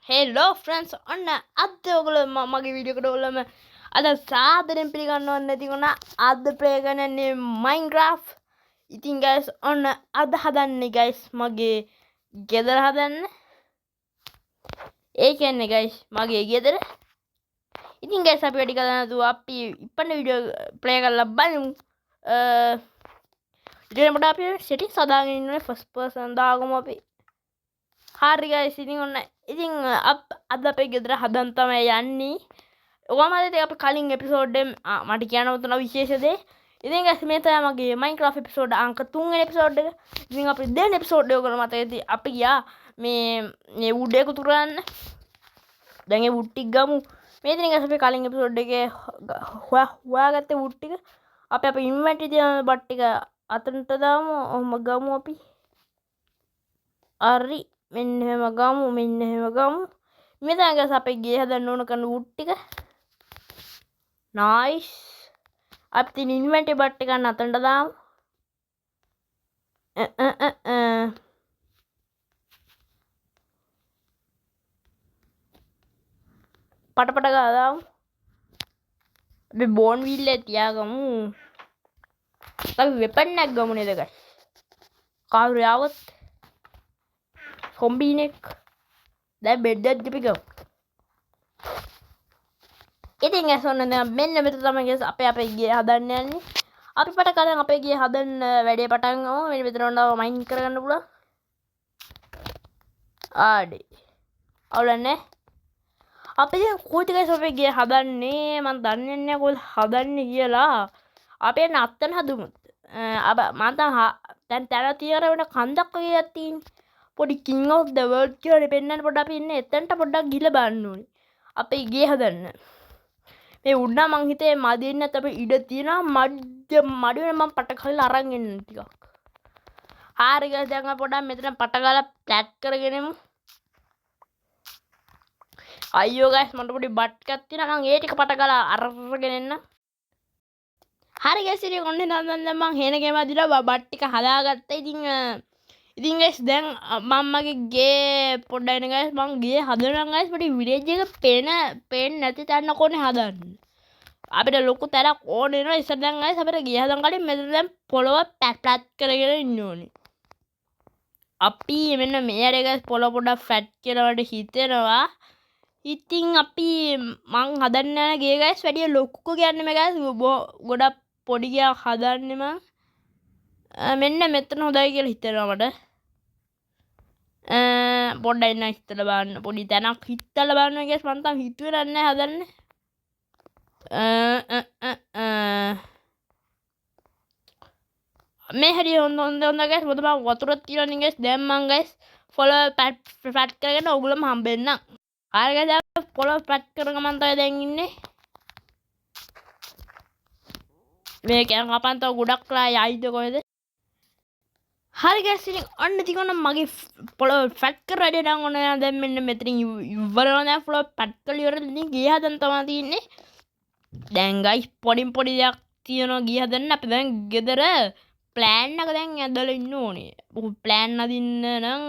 Hello friends, ඔන්න අද ඔයගොල්ලෝ මගේ වීඩියෝ එකට ඔයගොල්ලෝම අද සාදරයෙන් පිළිගන්නව නැති වුණා. අද ප්ලේ කරන්නේ මයින්ක්‍රාෆ්ට්. ඉතින් ගයිස් ඔන්න අද හදන්නේ ගයිස් මගේ ගෙදර හදන්න. ඒ කියන්නේ ගයිස් මගේ ගෙදර. ඉතින් ගයිස් අපි වැඩි කතා නැතුව අපි ඉපන්න වීඩියෝ ප්ලේ කරලා බලමු. ඉතින් පොඩ්ඩක් අපි සෙටින්ග්ස් හදාගෙන ඉන්න ඕනේ. ෆස්ට් පර්සන් දාගමු අපි. හරි ගයිස්, ඉතින් ඔන්න ඉතින් අද අපේ ගෙදර හදන්න තමයි යන්නේ. ඔයාලා මට ඉතින් අපි කලින් එපිසෝඩ් එකේ මට කියන්න උතුණා විශේෂ දේ. ඉතින් ගයිස් මේ තමයි මගේ මයින්ක්‍රාෆ්ට් එපිසෝඩ් අංක 3 වෙනි එපිසෝඩ් එක. ඉතින් අපි දෙවෙනි එපිසෝඩ් එක ඔයගොල්ලෝ මතක ඇති අපි ගියා මේ වුඩ් එක උතුරන්න. දැන් ඒ වුඩ් ටික ගමු. මේ ඉතින් ගයිස් අපි කලින් එපිසෝඩ් එකේ හොයාගත්තේ වුඩ් ටික. අපි අපේ ඉන්වෙන්ටරි තියෙන බට් ටික අතනට දාමු. ඔහොම ගමු අපි. හරි, මෙන්න එහෙම ගමු, මෙන්න එහෙම ගමු. මේ තමයි ගයිස් අපේ ගේ හදන්න ඕන කරන වුඩ් ටික. නයිස්. අපි තියෙන ඉන්වෙන්ටරි බට් ටික ගන්න අතනට දාමු. පට පට ගාලා දාමු. අපි බෝන් වීල් එක තියාගමු. අපි වෙපන් එකක් ගමු නේද ගයිස්? කාරු ආවොත් සොම්බි නෙක්. දැන් බෙඩ් එකක් අපි ගමු. ඉතින් ඇස් ඔන්න දැන් මෙන්න මෙතන තමයි ගයිස් අපේ ගේ හදන්න යන්නේ. අපි පට කලින් අපේ ගේ හදන්න වැඩේ පටන් ගමු. මෙන්න මෙතන ඔන්න මයින් කරගන්න පුළුවන්. ආඩේ. අවුලක් නෑ. අපි දැන් කොයිද ගයිස් අපේ ගේ හදන්නේ? මං දන්නේ නෑ කොයිද හදන්නේ කියලා. අපි යන්න අත්තන හදමු. අප මං දැන් තැන තියර වෙන කන්දක් වගේ එකක් තියෙන්නේ. පොඩි කිං ඔෆ් the world කියලා පෙන්නන්න පොඩ්ඩක් අපි ඉන්නේ එතනට පොඩ්ඩක් ගිහලා බලන්න ඕනේ. අපේ ගේ හදන්න. මේ උඩ මං හිතේ මදි වෙන්නේ නැත් අපි ඉඩ තියෙනවා. මඩ වෙන මං පට ගහලා අරන් එන්න ටිකක්. හරි ගයිස්, දැන් අපි පොඩ්ඩක් මෙතන පට ගහලා ෆ්ලැට් කරගෙන එමු. අයියෝ ගයිස්, මට පොඩි බට් එකක් තියෙනවා. මං ඒ ටික පට ගහලා අරගෙන එන්න. හරි ගයිස්, ඉතින් ඔන්න දැන් දැන් මං හේන ගේම අදිලා බට් ටික හදාගත්තා. ඉතින් ගයිස් දැන් මං මගේ ගේ පොඩ්ඩක් එන්න ගයිස්. මං ගේ හදනවා ගයිස්. පොඩි විලේජ් එක පේන්නේ නැති තැනක ඕනේ හදන්න. අපිට ලොකු තැනක් ඕන වෙනවා. ඉස්සර දැන් ගයිස් අපිට ගේ හදන කලින් මෙතන දැන් පොළොව ෆ්ලැට් කරගෙන ඉන්න ඕනේ. අපි මෙන්න මේ ඇරේ ගයිස් පොළොව පොඩ්ඩක් ෆ්ලැට් කියලා මට හිතෙනවා. ඉතින් අපි මං හදන්න යන ගේ ගයිස් වැඩිය ලොකු කියන්නේ මේ ගයිස් ගොඩක් පොඩි ගයක් හදන්නේ මං. මෙන්න මෙතන හොඳයි කියලා හිතෙනවා මට. පොඩ්ඩක් ඉන්න හිතලා බලන්න. පොඩි තැනක් හිතලා බලන්න ගයිස්. මං තාම හිතුවේ නෑ හදන්න. මේ හැටි හොඳ හොඳ හොඳ ගයිස්. මොකද මං වතුරක් තියෙනවා නේ ගයිස්. දැන් මං ගයිස් පොළොව ෆ්ලැට් කරගෙන ඔයගොල්ලෝම හම්බෙන්නම්. හරි ගයිස්, දැන් පොළොව ෆ්ලැට් කරන ගමන් තමයි දැන් ඉන්නේ. මේක යන කපන් තව ගොඩක් වෙලා යයිද කොහෙද? හරි ගයිස්, ඉතින් ඔන්න ඉතින් ඔන්න මගේ පොළොව ෆ්ලැට් කරලා වැඩේ නම් ඔන්න දැන් මෙන්න මෙතනින් ඉවර වෙනවා. දැන් පොළොව ෆ්ලැට් කරලා ඉවරලා ඉතින් ගේ හදන්න තමයි තියෙන්නේ. දැන් ගයිස් පොඩින් පොඩි දෙයක් තියෙනවා ගේ හදන්න. අපි දැන් ගෙදර ප්ලෑන් එක දැන් ඇදලා ඉන්න ඕනේ. ප්ලෑන් අදින්න නම්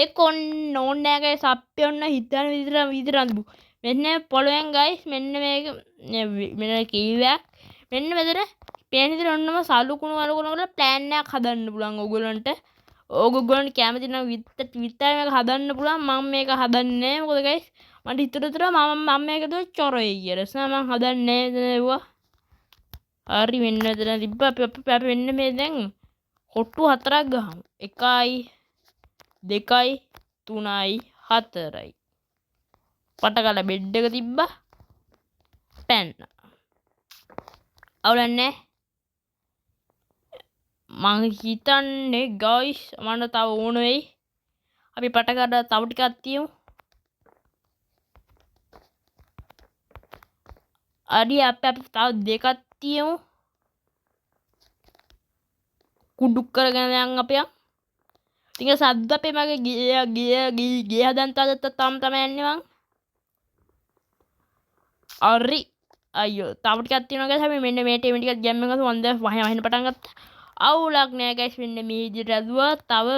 එක්ක ඔන්න ඕනේ නෑ ගයිස්. අපි ඔන්න හිතන විදිහට අඳිමු. මෙන්න පොළොවෙන් ගයිස් මෙන්න මේක මෙන්න කීයක් මෙන්න මෙතන පේන විදිහට ඔන්නම සලුකුණු වලුකුණු කරලා ප්ලෑන් එකක් හදන්න පුළුවන් ඔයගොල්ලන්ට. ඔයගොල්ලන්ට කැමති නම් විතරයි මේක හදන්න පුළුවන්. මම මේක හදන්නේ නෑ. මොකද ගයිස් මට හිතුණ විතර මම මේක දුව චොරයි කියලා. ඒ නිසා මං හදන්නේ නෑ එතන එව්වා. හරි මෙන්න මෙතන තිබ්බ. අපි මෙන්න මේ දැන් කොට්ටු හතරක් ගහමු. 1යි 2යි 3යි 4යි. පට ගාලා බෙඩ් එක තිබ්බා. පැන්න. අවුලක් නෑ. මං හිතන්නේ ගයිස් මට තව ඕන වෙයි. අපි පට ගාලා තව ටිකක් තියමු. හරි අපි තව දෙකක් තියමු. කුඩු කරගෙන යන් අපි යන්. ඉතින් සද්ද අපේ මගේ ගේ හදන් තව තම තමයි යන්නේ මං. හරි අයියෝ තව ටිකක් තියෙනවා ගයිස්. අපි මෙන්න මේ ටීම් ටිකක් ගැම්මෙන් ගත්තා. මං දැන් වහින පටන් ගත්තා. අවුලක් නෑ ගයිස්. මෙන්න මේ විදිහට ඇදුවා. තව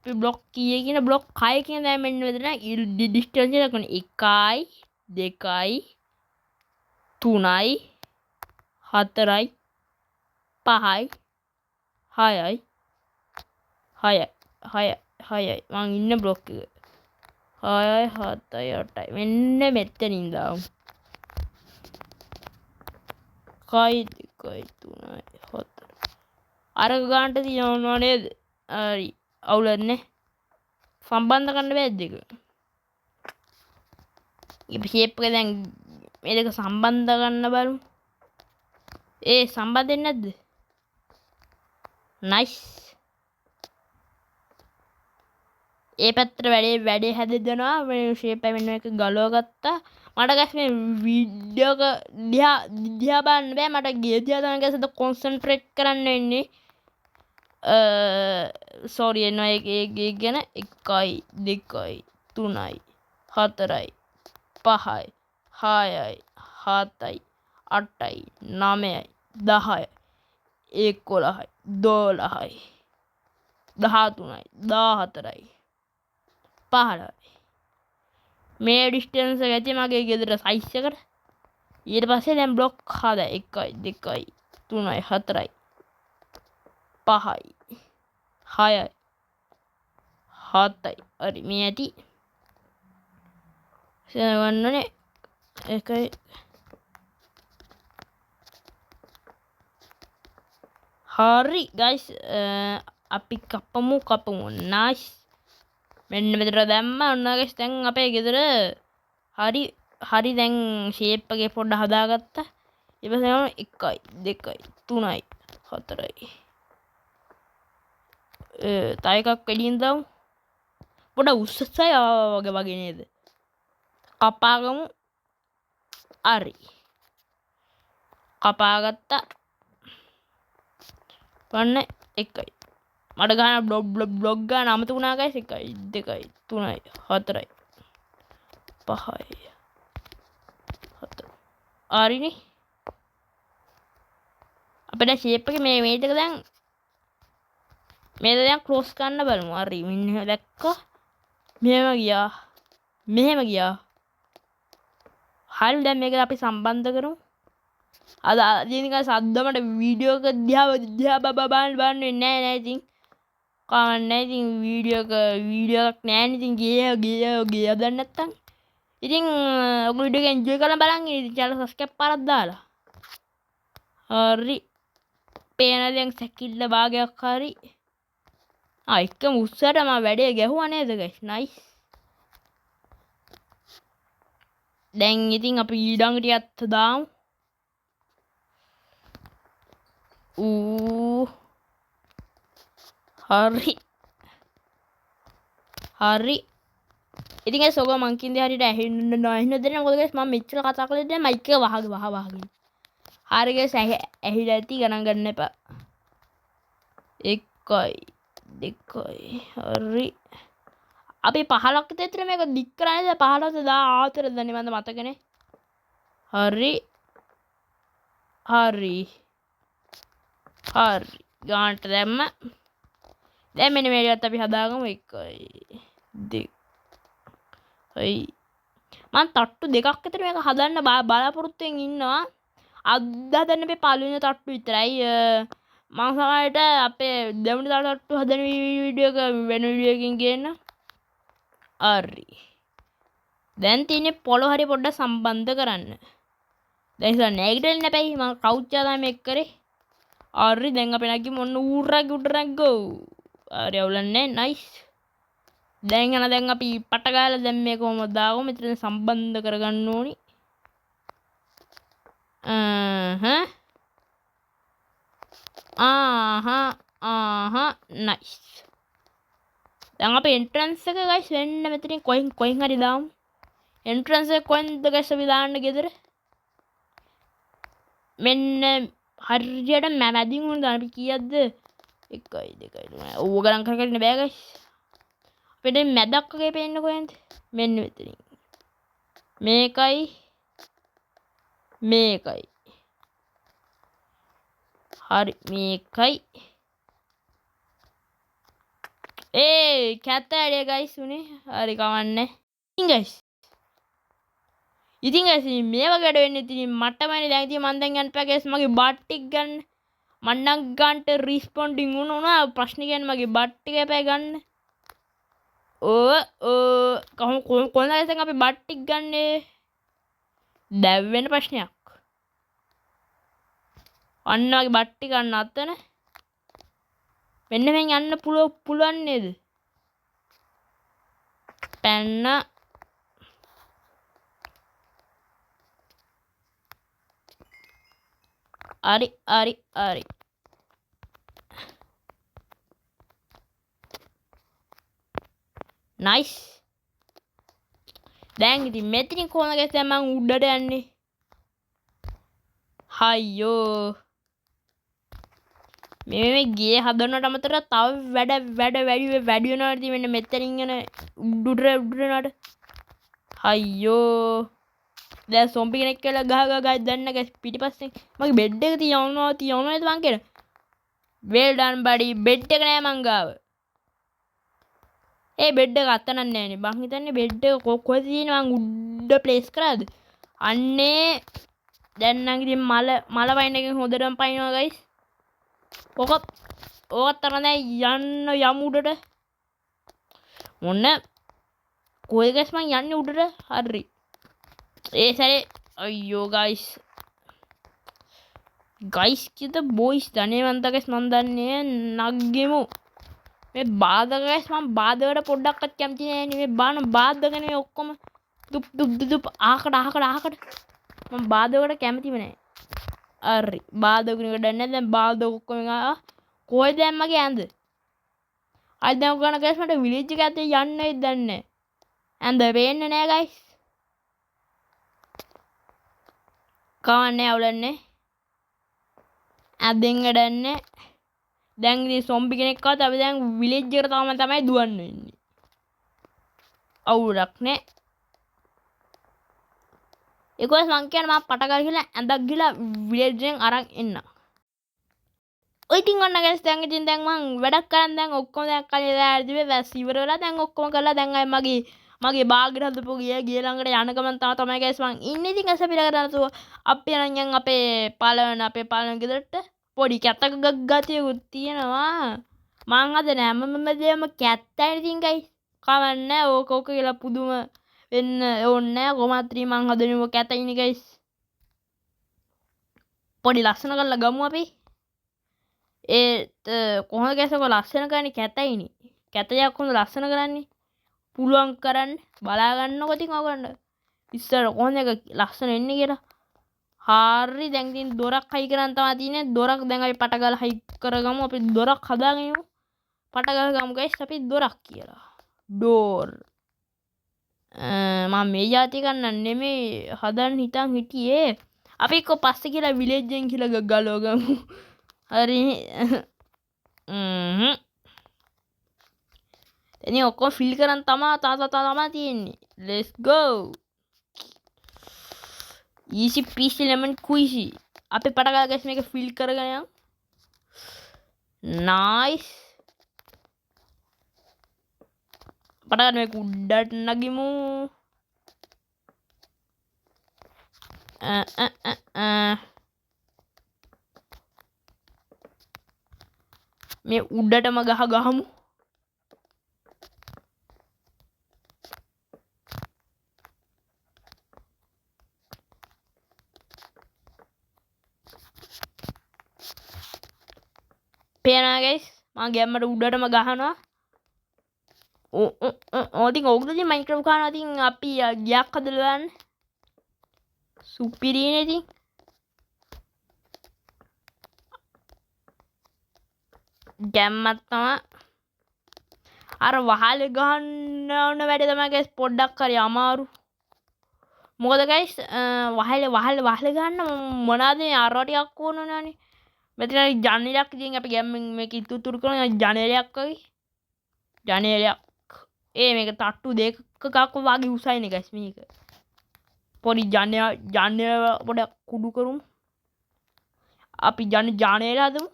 අපි බ්ලොක් කීයේ කියන බ්ලොක් 6 කියන දැන් මෙන්න මෙතන ඩිස්ටන්ස් එක දක්වන්නේ 1යි 2යි 3යි 4යි 5යි 6යි 6යි 6යි 6යි මං ඉන්න බ්ලොක් එක 6යි 7යි 8යි මෙන්න මෙතනින් දාමු. 1යි 2යි 3යි 4 අර ගානට තියනවා නේද? හරි අවුලක් නෑ. සම්බන්ධ කරන්න බෑ දෙක. මේ ෂේප් එක දැන් මේ දෙක සම්බන්ධ කරන්න බලමු. ඒ සම්බන්ධ වෙන්නේ නැද්ද? නයිස්. ඒ පැත්තට වැඩේ හැදෙනවා. මේ ෂේප් එක මෙන්න මේක ගලව ගත්තා. මට ගයිස් මේ වීඩියෝ එක දිහා බලන්න බෑ. මට ගේ දිහා තමයි ගයිස් අද කොන්සන්ට්‍රේට් කරන්න වෙන්නේ. සෝරි එනවා ඒ ගැන 1යි 2යි 3යි 4යි 5යි 6යි 7යි 8යි 9යි 10යි 11යි 12යි 13යි 14යි 15යි මේ ඩිස්ටන්ස් එක ඇති මගේ ගෙදර සයිස් එකට. ඊට පස්සේ දැන් බ්ලොක් 7 1යි 2යි 3යි 4යි 5යි 6යි 7යි. හරි මේ ඇති. ගන්න ඕනේ 1යි. හරි ගයිස් අපි කපමු නයිස්. මෙන්න මෙතන දැම්ම. ඔන්න ගයිස් දැන් අපේ ගෙදර හරි හරි දැන් ෂේප් එකේ පොඩ්ඩ හදාගත්තා. ඊට පස්සේ මම 1යි 2යි 3යි 4යි තව එකක් වැඩියෙන් දාමු. පොඩ උස්සයි වගේ නේද? කපාගමු. හරි කපාගත්තා. වන්න 1යි. මට ගහන බ්ලොක් බ්ලොක් බ්ලොක් ගන්න අමතක වුණා ගයිස්. 1යි 2යි 3යි 4යි 5යි 7. හරිනේ. අපේ දැන් ෂේප් එකේ මේ දෙක දැන් මේ දෙක දැන් ක්ලෝස් කරන්න බලමු. හරි මෙන්න එහෙම දැක්කා. මෙහෙම ගියා. මෙහෙම ගියා. හරි දැන් මේක අපි සම්බන්ධ කරමු. අද නිකන් සද්දමට වීඩියෝ එක දිහා බලන්න වෙන්නේ නෑ නෑ ඉතින්. කමක් නෑ ඉතින් වීඩියෝ එකක් නෑනේ ඉතින් ගේ ගේ හදන්න නැත්තම්. ඉතින් ඔයගොල්ලෝ වීඩියෝ එක එන්ජොයි කරලා බලන් ඉන්න. ඉතින් චැනල් සබ්ස්ක්‍රයිබ් පාරක් දාලා. හරි. පේන දැන් සැකිල්ල භාගයක් හරි. එකම උස්සට මම වැඩේ ගැහුවා නේද ගයිස්? නයිස්. දැන් ඉතින් අපි ඊළඟ ටිකත් දාමු. හරි හරි. ඉතින් ගයිස් ඔයගොල්ලෝ මං කියන දේ හරියට ඇහෙන්න නොඇහෙන්න දෙන්න. මොකද ගයිස් මම මෙච්චර කතා කළේ දැන් මයික් එක වහගෙන. හරි ගයිස් ඇහිලා ඇති ගණන් ගන්න එපා. 1යි 2යි හරි. අපි 15ක් විතර මේක දික් කරා නේද? 15ද 14ද දන්නේ මන්ද මතකනේ. හරි හරි හරි ගානට දැම්ම. දැන් මෙන්න මේ ටිකත් අපි හදාගමු. 1යි 2යි මං තට්ටු දෙකක් විතර මේක හදන්න බලාපොරොත්තුෙන් ඉන්නවා. අද හදන්න මේ පළවෙනි තට්ටු විතරයි. මං සමහරවිට අපේ දෙවෙනි තට්ටු හදන වීඩියෝ එක වෙන වීඩියෝ එකකින් ගේන්න. හරි දැන් තියෙන්නේ පොළොව හරි පොඩ්ඩක් සම්බන්ධ කරන්න. දැන් ඉතින් නැගිටින්න එපැයි මං කවුච් එක තමයි මේක කරේ. හරි දැන් අපි නැගිමු. ඔන්න ඌරගේ උඩ නැග්ගෝ. හරි අවුලක් නෑ. නයිස්. දැන් යන දැන් අපි පට ගාලා දැන් මේක කොහොමද දාගමු. මෙතන සම්බන්ධ කරගන්න ඕනි. ආහා නයිස්. දැන් අපේ එන්ට්‍රන්ස් එක ගයිස් වෙන්න මෙතනින් කොහෙන් හරි දාමු. එන්ට්‍රන්ස් එක කොහෙන්ද ගයිස් අපි දාන්න ගෙදර? මෙන්න හරියට මැදින් වුණ දාන්න. අපි කීයක්ද? 1යි 2යි 3යි. ඕව ගණන් කර කර ඉන්න බෑ ගයිස්. අපිට මැදක් වගේ පේන්නේ කොහෙන්ද? මෙන්න මෙතනින්. මේකයි මේකයි. හරි මේකයි. ඒ කැත වැඩේ ගයිස් උනේ. හරි කවන්නේ. ඉතින් ගයිස්. ඉතින් ගයිස් මේ වගේ වැඩ වෙන්නේ ඉතින් මටමනේ. දැන් ඉතින් මං දැන් යන්න එපා ගයිස් මගේ බට් ටික ගන්න. මං නම් ගන්නට රිස්පොන්ඩින් වුණා. ප්‍රශ්න කියන්නේ මගේ බට් ටික එපා ගන්න. ඔව් ඔව් කොහොම කොහොමද ගයිස් අපි බට් ටික ගන්නේ? දැන් වෙන ප්‍රශ්නයක්. අන්න වගේ බට් ටික ගන්න අතන. මෙන්න මෙන් යන්න පුළුවන් නේද? පැන්න. හරි හරි හරි. නයිස්. දැන් ඉතින් මෙතනින් කොහොමද ගයිස් දැන් මං උඩට යන්නේ? හයියෝ. මේ මේ ගේ හදනවට අමතරව තව වැඩ වැඩ වැඩි වැඩි වෙනවා. ඉතින් මෙන්න මෙතනින් යන උඩට උඩට යනවට. අයියෝ. දැන් සොම්බි කෙනෙක් කියලා ගහ ගහ ගහ දන්න ගයිස් පිටිපස්සෙන් මගේ බෙඩ් එක තියනවා තියනවා නේද මං කියන. වෙල් ඩන් බඩි. බෙඩ් එක නෑ මං ගාව. ඒ බෙඩ් එක අතනක් නෑනේ. මං හිතන්නේ බෙඩ් එක කොහෙද තියෙන්නේ මං උඩ ප්ලේස් කරාද? අන්නේ දැන් නම් ඉතින් මල මල පයින් එකෙන් හොඳටම පයින්නවා ගයිස්. ඔක ඕකත් තරම් නෑ යන්න යමු උඩට. මොන කොහෙද ගයිස් මං යන්නේ උඩට? හරි. ඒ සැරේ අයියෝ ගයිස්. ගයිස් කියද බොයිස් දන්නේ මන්ද ගයිස් මං දන්නේ නග්ගෙමු. මේ බාධක ගයිස් මං බාධකට පොඩ්ඩක්වත් කැමති නෑ නේ. මේ බාන බාධක නේ ඔක්කොම. දුප් දුප් දුප් ආකට ආකට ආකට. මං බාධකට කැමතිම නෑ. හරි බාධක නෙවෙයි දන්නේ දැන් බාධක ඔක්කොම ආ කොහෙද දැන් මගේ ඇඳ? අය දැන් ඔයගොල්ලෝ ගයිස් මට විලේජ් එක ඇතුලේ යන්න වෙයිද දන්නේ නෑ. ඇඳ පේන්නේ නෑ ගයිස්. කවන්නේ අවුලන්නේ. ඇඳෙන් වැඩන්නේ. දැන් ඉතින් සොම්බි කෙනෙක් ආවත් අපි දැන් විලේජ් එකට තාම තමයි දුවන්න වෙන්නේ. අවුලක් නෑ. ඒක ඔය මං කියන්නේ මං පට ගාලා ගිහලා ඇඳක් ගිහලා විලේජ් එකෙන් අරන් එන්න. ඔය ඉතින් ඔන්න ගයිස් දැන් ඉතින් දැන් මං වැඩක් කරන් දැන් ඔක්කොම දැන් කලින් දැන් තිබේ වැස් ඉවර වෙලා දැන් ඔක්කොම කරලා දැන් අය මගේ බාගෙට හදපු ගිය ළඟට යන ගමන් තමයි ගයිස් මං ඉන්නේ. ඉතින් ඇස පිළ කරලා නැතුව අපි යන යන් අපේ පළවෙනි ගෙදරට පොඩි කැතක ගතියකුත් තියෙනවා. මං හදන හැමම දේම කැත්තයි ඉතින් ගයිස්. කවන්නේ ඕක ඕක කියලා පුදුම වෙන්න ඕනේ නෑ. කොහොමත් ඉතින් මං හදන ඔය කැතයිනේ ගයිස්. පොඩි ලස්සන කරලා ගමු අපි. ඒත් කොහොමද ගයිස් ඔක ලස්සන කරන්නේ? කැතයිනේ. කැතයක් කොහොමද ලස්සන කරන්නේ? පුළුවන් කරන්න බලා ගන්නකො ඉතින් ඔයගොල්ලන්ට ඉස්සර කොහොමද ඒක ලස්සන වෙන්නේ කියලා. හරි දැන් ඉතින් දොරක් හයි කරන් තමයි තියෙන්නේ. දොරක් දැන් අපි පට ගාලා හයි කරගමු. අපි දොරක් හදාගෙන යමු. පට ගාලා ගමු ගයිස් අපි දොරක් කියලා. ඩෝර්. මම මේ જાති ගන්න නෙමෙයි හදන්න හිතන් හිටියේ. අපි එක්ක පස්සේ කියලා විලේජ් එකෙන් කියලා ගලව ගමු. හරි. ඉතින් ඔක්කොම ෆිල් කරන් තමා තමා තියෙන්නේ. Let's go. Easy peasy lemon squeezy. අපි පට ගාලා ගයිස් මේක ෆිල් කරගෙන යමු. නයිස්. පට ගාලා මේක උඩට නගිමු. මේ උඩටම ගහ ගහමු. පේනවා ගයිස් මං ගැම්මට උඩටම ගහනවා. ඔව් ඔව් ඔව් ඔව් ඉතින් ඕකද ඉතින් මයින්ක්‍රාෆ්ට් ගහනවා. ඉතින් අපි ගියක් හදලා බලන්න. සුපිරිනේ ඉතින්. ගැම්මක් තමා. අර වහලේ ගහන්න ඕන වැඩේ තමයි ගයිස් පොඩ්ඩක් හරි අමාරු. මොකද ගයිස් වහලේ වහලේ වහලේ ගහන්න මොනවාද මේ අරවා ටිකක් ඕන වෙනවනේ. මෙතන හරි ජනේලයක් ඉතින් අපි ගැම්මෙන් මේක ඉතුරු කරන ජනේලයක් වගේ. ජනේලයක්. ඒ මේක තට්ටු දෙකක් වගේ උසයිනේ ගයිස් මේක. පොඩි ජනේල පොඩක් කුඩු කරමු. අපි ජනේල හදමු.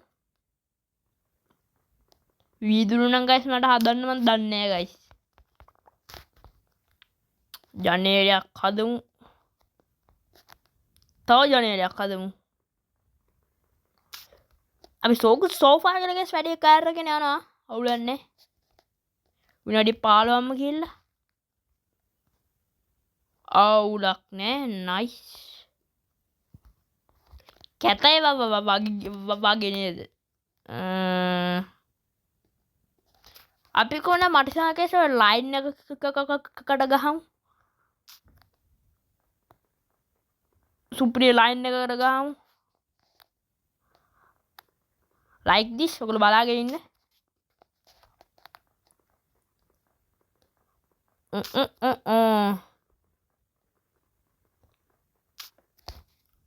වීදුරු නම් ගයිස් මට හදන්න මන් දන්නේ නෑ ගයිස්. ජනේලයක් හදමු. තව ජනේලයක් හදමු. අපි සෝෆා කියලා ගයිස් වැඩේ කරගෙන යනවා. අවුලක් නෑ. විනාඩි 15ක්ම ගිහිල්ලා. අවුලක් නෑ. නයිස්. කැතයි වගේ නේද? අපි කොහොමද මට සාකේස ලයින් එකකට ගහමු. සුපිරි ලයින් එකකට ගහමු. Like this. ඔයගොල්ලෝ බලාගෙන ඉන්න.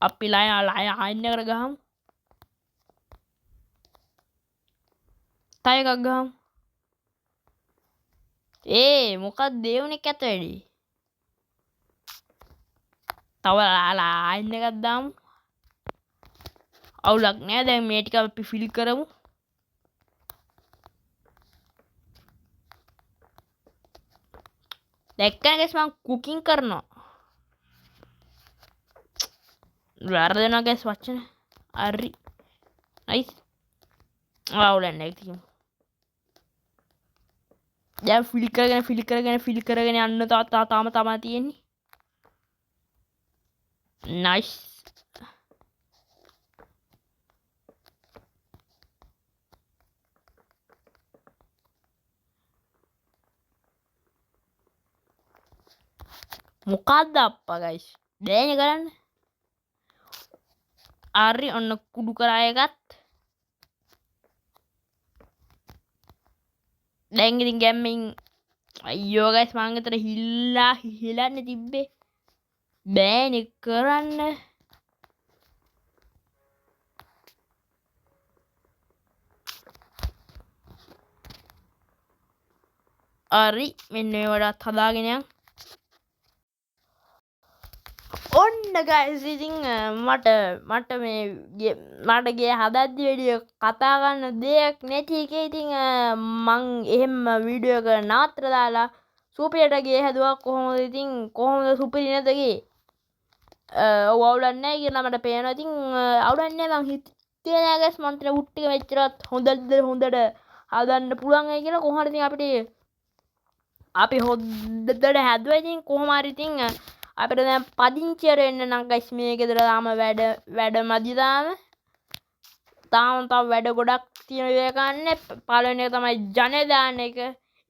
අපි ලයින් එකට ගහමු. තව එකක් ගහමු. ඒ මොකක්ද ඒ උනේ කැත වැඩි. තව ලයින් එකක් දාමු. අවුලක් නෑ. දැන් මේ ටික අපි ෆිල් කරමු. දැක්කනේ ගයිස් මං කුකින් කරනවා. වැරදෙනවා ගයිස් වචන. හරි. නයිස්. අවුලක් නෑ ඉතින්. දැන් ෆිල් කරගෙන ෆිල් කරගෙන ෆිල් කරගෙන යන්න තාම තමා තියෙන්නේ. නයිස්. මොකද්ද අප්පා ගයිස්? බෑනේ කරන්න. හරි ඔන්න කුඩු කරා එකත්. දැන් ඉතින් ගැම්මෙන් අයියෝ ගයිස් මං අතර හිලන්නේ තිබ්බේ. බෑනේ කරන්න. හරි මෙන්න මේ වඩාත් හදාගෙන යන්. ඔන්න ගයිස් ඉතින් මට මේ මට ගේ හදද්දි වැඩි කතා කරන්න දෙයක් නැති එකේ ඉතින් මං එහෙම වීඩියෝ එක නවත්තලා දාලා සුපිරියට ගේ හැදුවා. කොහොමද ඉතින් කොහොමද සුපිරි නැද්ද ගේ? ඔව් අවුලක් නෑ කියලා මට පේනවා. ඉතින් අවුලක් නෑ මං හිතුවේ නෑ ගයිස් මං හිතන වුඩ් ටික මෙච්චරවත් හොඳට හදන්න පුළුවන් වෙයි කියලා. කොහොමද ඉතින් අපි හොඳට හැදුවා. ඉතින් කොහොම හරි ඉතින් අපිට දැන් පදිංචියට එන්න නම් ගයිස් මේ ගෙදර තාම වැඩ මදි තාම. තාම තව වැඩ ගොඩක් තියෙන ඉවර කරන්න. පළවෙනි එක තමයි ජනේ දාන එක.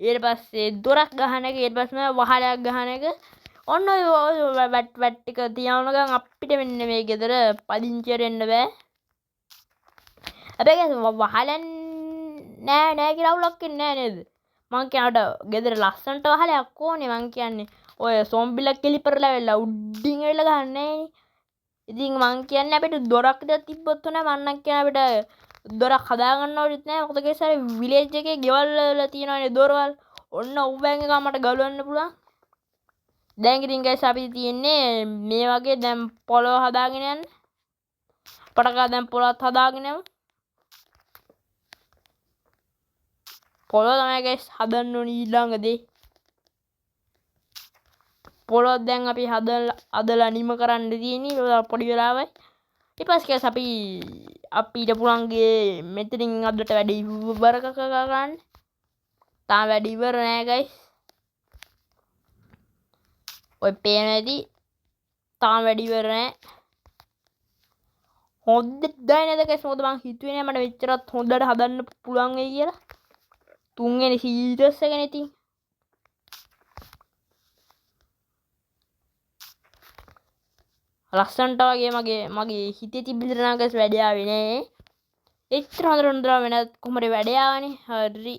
ඊට පස්සේ දොරක් ගහන එක. ඊට පස්සේ වහලයක් ගහන එක. ඔන්න ඔය වැට් ටික තියන ගමන් අපිට මෙන්න මේ ගෙදර පදිංචියට එන්න බෑ. හැබැයි ගයිස් වහලක් නෑ කියලා අවුලක් වෙන්නේ නෑ නේද? මං කියන්නේ අර ගෙදර ලස්සනට වහලයක් ඕනේ. මං කියන්නේ ඔය සොම්බිලා කෙලිපරලා වෙලා උඩින් ඇවිල්ලා ගහන්නේ නෑනේ. ඉතින් මං කියන්නේ අපිට දොරක් විතර තිබ්බොත් හොඳයි. මං නම් කියන්නේ අපිට දොරක් හදාගන්න ඕනෙත් නෑ. මොකද ගයිස් අර විලේජ් එකේ ගෙවල් වල තියෙනවනේ දොරවල්. ඔන්න ඔව්වෙන් එක මට ගලවන්න පුළුවන්. දැන් ඉතින් ගයිස් අපි තියෙන්නේ මේ වගේ දැන් පොළොව හදාගෙන යන්න. පටකා දැන් පොළොවත් හදාගෙන යමු. පොළොව තමයි ගයිස් හදන්න ඕනි ඊළඟ දේ. පොළොව දැන් අපි හදලා නිම කරන්න තියෙන්නේ පොඩි වෙලාවයි. ඊට පස්සේ ගයිස් අපිට පුළුවන් ගේ මෙතනින් අදට වැඩ ඉවර කරගන්න. තාම වැඩ ඉවර නෑ ගයිස්. ඔය පේන ඇති තාම වැඩ ඉවර නෑ. හොඳට නේද ගයිස්? මොකද මං හිතුවේ නෑ මට මෙච්චරත් හොඳට හදන්න පුළුවන් වෙයි කියලා. තුන්වෙනි සීරීස් එකනේ ඉතින්. ලස්සනට වගේ මගේ හිතේ තිබ්බ විදිහට නම් ගයිස් වැඩ ආවේ නෑ. එච්චර හොඳට හොඳට වෙනත් කොහොම හරි වැඩ ආවනේ. හරි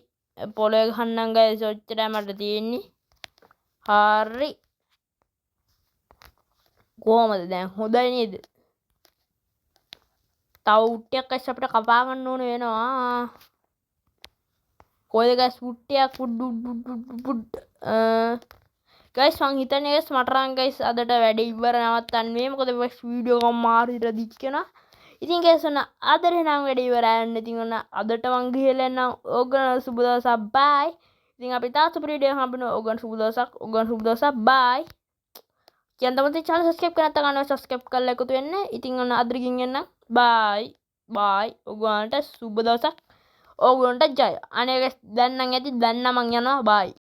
පොළොවේ ගහන්නම් ගයිස් ඔච්චරයි මට තියෙන්නේ. හරි කොහමද දැන් හොඳයි නේද? තව උට්ටියක් ගයිස් අපිට කපා ගන්න ඕන වෙනවා. කොහෙද ගයිස් උට්ටියක්? උඩ උඩ උඩ උඩ උඩ. ගයිස් මං හිතන්නේ ගයිස් මට නම් ගයිස් අදට වැඩ ඉවර නවත්තන්න මේ. මොකද ගයිස් වීඩියෝ එක මාරු විතර දික් වෙනවා. ඉතින් ගයිස්, ඔන්න අදට නම් වැඩ ඉවරයි. ඔන්න ඉතින් ඔන්න අදට මං ගිහලා එන්නම්. ඕගොල්ලෝ සුබ දවසක්, බයි. ඉතින් අපි තාත් සුපිරි වීඩියෝ හම්බෙනවා. ඕගොල්ලෝ සුබ දවසක්, ඕගොල්ලෝ සුබ දවසක්, බයි. කියන්න තමයි චැනල් සබ්ස්ක්‍රයිබ් කරන්න නැත්නම් අනිවාර්යෙන් සබ්ස්ක්‍රයිබ් කරලා එකතු වෙන්න. ඉතින් ඔන්න අදට ගිහින් එන්නම්, බයි බයි. ඕගොල්ලන්ට සුබ දවසක්, ඕගොල්ලන්ට ජය. අනේ ගයිස්, දැන් නම් ඇති, දැන් නම් මං යනවා, බයි.